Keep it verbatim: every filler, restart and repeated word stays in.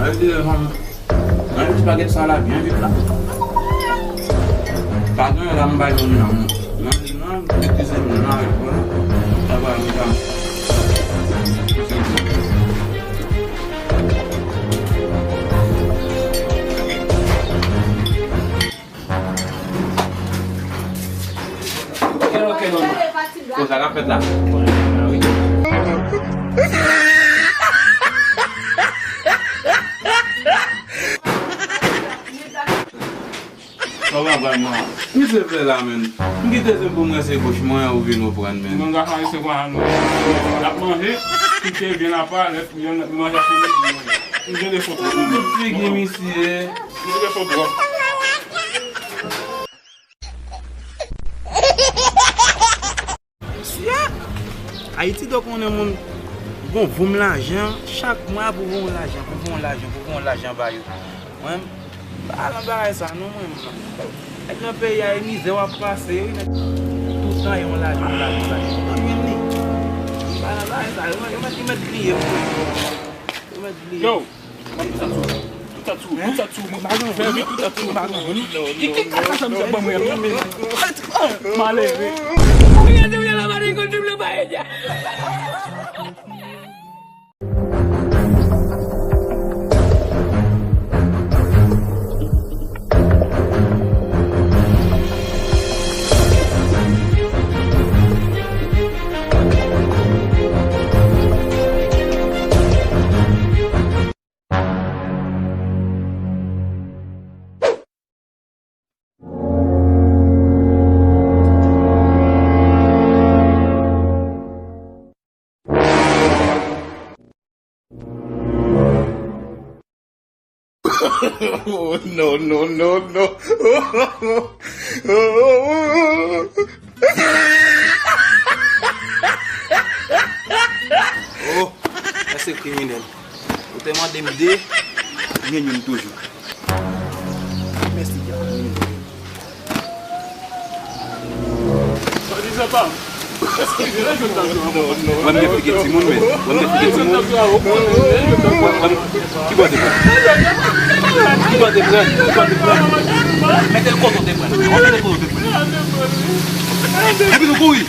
Mwen di, mwen, mwen di, espagèt sa la byen vit la. Pa gen la m bay moun nan. Mwen di, non, m te kizin moun nan, bon, sa va, m pa. Kèlè, kèlè, non? Kon sa k ap fèt la? Sa w ap bay mwen? Misye fè la, menn. M kite se pou mwen, se goch mwen, ou vin reprann, menn. Mwen gason, se kwa, nou? L ap manje, kite vyann apa, lè vyann manje fini, li manje. M gen defo twòp. Tout figi misye. M gen defo twòp. Mesye, Ayiti dwe konnen moun gon voum lajan, chak mwa pou voun lajan, pou voun lajan, pou voun lajan ba yo. Mwen, m pa nan bagay sa non, mwen menm. Nèg nan peyi a, e mizè w ap pase, wi, nèg. Toutan yon lajan, yon lajan, yon lajan. Ou jwenn li. M pa nan bagay sa, yo mèt, yo mèt, yo mèt bliye m, wi. Yo mèt bliye. Yo! Tout sa sou, tout sa sou, tout sa sou. Fè vit, tout sa sou. Ki, ki kaka sa misye ban mwen an? Malere. Oh, no, no, no, no. Oh, sa se kriminèl. Ou te mande m de, m gen youn toujou. Mèsi, Dyak. Wè m gen figi timoun, men. Wè m gen figi timoun. Wè m, ki bò te pran? Ki bò te pran? Ki bò te pran? Mete l kote w te pran. Mete l kote w te pran. Epi nou kouri.